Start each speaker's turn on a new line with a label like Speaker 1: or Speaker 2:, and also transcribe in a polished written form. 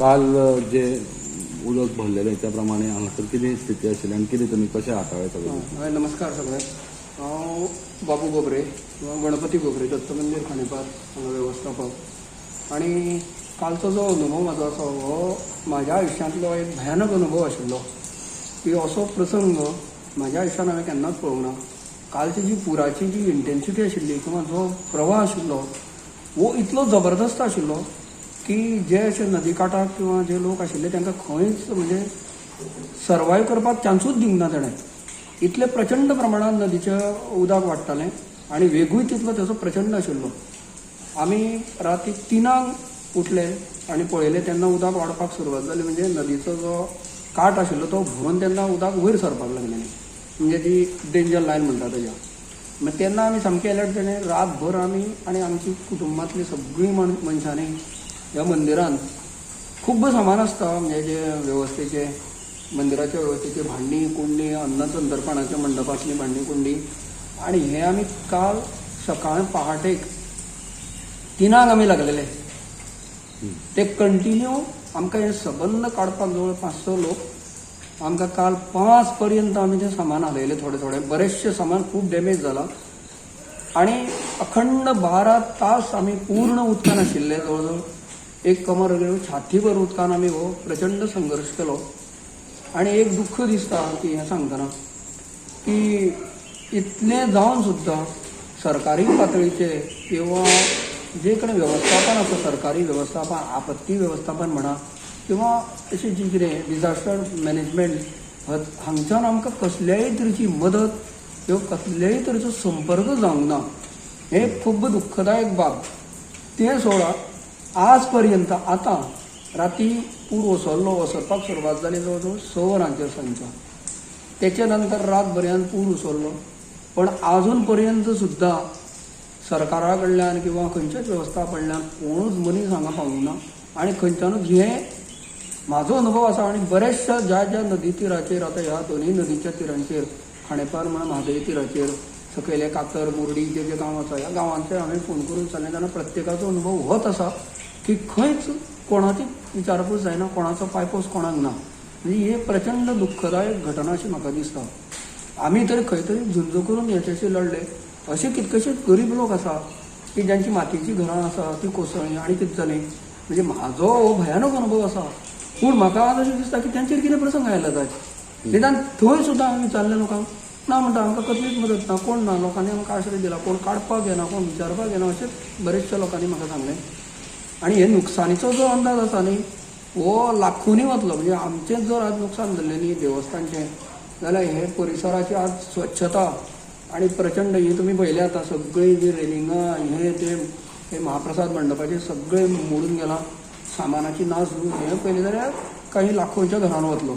Speaker 1: काल जे उदक भरलेलें त्या प्रमाणे हांगासर कितें स्थिती आशिल्ली आनी कितें तुमी कशें हाताळ्ळें सगळें?
Speaker 2: हय, नमस्कार सगळ्यांक. हांव बाबू गोबरे किंवा गणपती गोबरे, दत्तमंदीर खांडेपार हांगा वेवस्थापक. आनी कालचो जो अनुभव म्हाजो आसा हो म्हाज्या आयुश्यांतलो एक भयानक अनुभव आशिल्लो की असो प्रसंग म्हाज्या आयुश्यान हांवें केन्नाच पळोवंक ना. कालची जी पुराची जी इंटेन्सिटी आशिल्ली किंवा जो प्रवाह आशिल्लो हो इतलो जबरदस्त आशिल्लो की जे अशे नदी काठाक किंवा जे लोक आशिल्ले तांकां खंयच म्हणजे सर्वायव करपाक चान्सूच दिवंक ना तेणें. इतले प्रचंड प्रमाणात नदीचें उदक वाडटालें आनी वेगूय तितलो तेजो प्रचंड आशिल्लो. आमी राती 3 उठले आनी पळयलें तेन्ना उदक वाडपाक सुरवात जाली, म्हणजे नदीचो जो काठ आशिल्लो तो भरून तेन्ना उदक वयर सरपाक लागलें, म्हणजे ती डेंजर लायन म्हणटा तेज्या. मागीर तेन्ना आमी सामके अलर्ट जाले. रातभर आमी आनी आमची कुटुंबांतली सगळीं मनशांनी ह्या मंदिरान खूब्ब सामान आसता, म्हणजे जे वेवस्थेचे मंदिराच्या वेवस्थेचे भांडी कुंडी, अन्न संतर्पणाच्या मंडपांतली भांडी कुंडी, आनी हे आमी काल सकाळ पहाटेक 3 आमी लागलेले ते कंटिन्यू. आमकां हें सबंद काडपाक जवळ 5-6 लोक आमकां काल 5 पर्यंत आमी तें सामान हालयलें थोडें थोडें. बरेचशें सामान खूब डॅमेज जालां आनी अखंड 12 तास आमी पूर्ण उदकान आशिल्ले. जवळ जवळ एक कमर छातीभर उदकान आमी हो प्रचंड संघर्श केलो. आनी एक दुख्ख दिसता की हें सांगतना की इतलें जावन सुद्दां सरकारी पातळीचे किंवा जे कडेन वेवस्थापन आसा, सरकारी वेवस्थापन, आपत्ती वेवस्थापन म्हणा किंवा अशी जी कितें डिजास्टर मॅनेजमेंट, हांगच्यान आमकां कसल्याय तरेची मदत किंवा कसल्याय तरेचो संपर्क जावंक ना. हें खूब दुख्खदायक बाब. तें सोडा, आज पर्यंत आतां राती पूर ओसरलो, ओसरपाक सुरवात जाली जवळ जवळ 6 वरांचेर सांजच्या. तेच्या नंतर रातभरयान पूर उसरलो, पण आजून पर्यंत सुद्दां सरकारा कडल्यान किंवा खंयच्याच वेवस्था कडल्यान कोणूच मनीस हांगा पावूंक ना. आनी खंयच्यानूच हें म्हाजो अनुभव आसा आनी बरेचशा ज्या ज्या नदी तिराचेर, आतां ह्या दोनूय नदीच्या तिरांचेर, खांडेपार म्हण म्हादय तिराचेर, सकयले कातर मुर्डी जे जे गांव आसा, ह्या गांवांचे हांवें फोन करून सांगलें तेन्ना प्रत्येकाचो अनुभव होच आसा की खंयच कोणाची विचारपूस जायना, कोणाचो पांयपोस कोणाक ना. म्हणजे ही प्रचंड दुख्खदायक घटना अशी म्हाका दिसता. आमी तरी खंय तरी झुंज करून हेच्याशी लढले. असे कितकेशेच गरीब लोक आसा की ज्यांची मातयेची घरां आसा ती कोसळ्ळी आनी कितें जालें. म्हणजे म्हाजो हो भयानक अनुभव आसा, पूण म्हाका आज अशें दिसता की त्यांचेर कितें प्रसंग आयला जायत. निदान थंय सुद्दां हांवें विचारलें लोकांक, ना म्हणटा, आमकां कसलीच मदत ना, कोण ना, लोकांनी आमकां आश्रय दिला, कोण काडपाक येना, कोण विचारपाक येना, अशेंच बरेचशा लोकांनी म्हाका सांगलें. आनी हे नुकसानीचो जो अंदाज आसा न्ही हो लाखूंनी वतलो. म्हणजे आमचेंच जर आज नुकसान जाल्लें न्ही देवस्थानचें जाल्यार हे परिसराची आज स्वच्छता आनी प्रचंड ही तुमी पळयलें आतां सगळीं जी रेलिंगां हे ते हे महाप्रसाद मंडपाचे सगळें मोडून गेलां, सामानाची नासधूस. हें पळयलें जाल्यार काही लाखोंच्या घरान वतलो.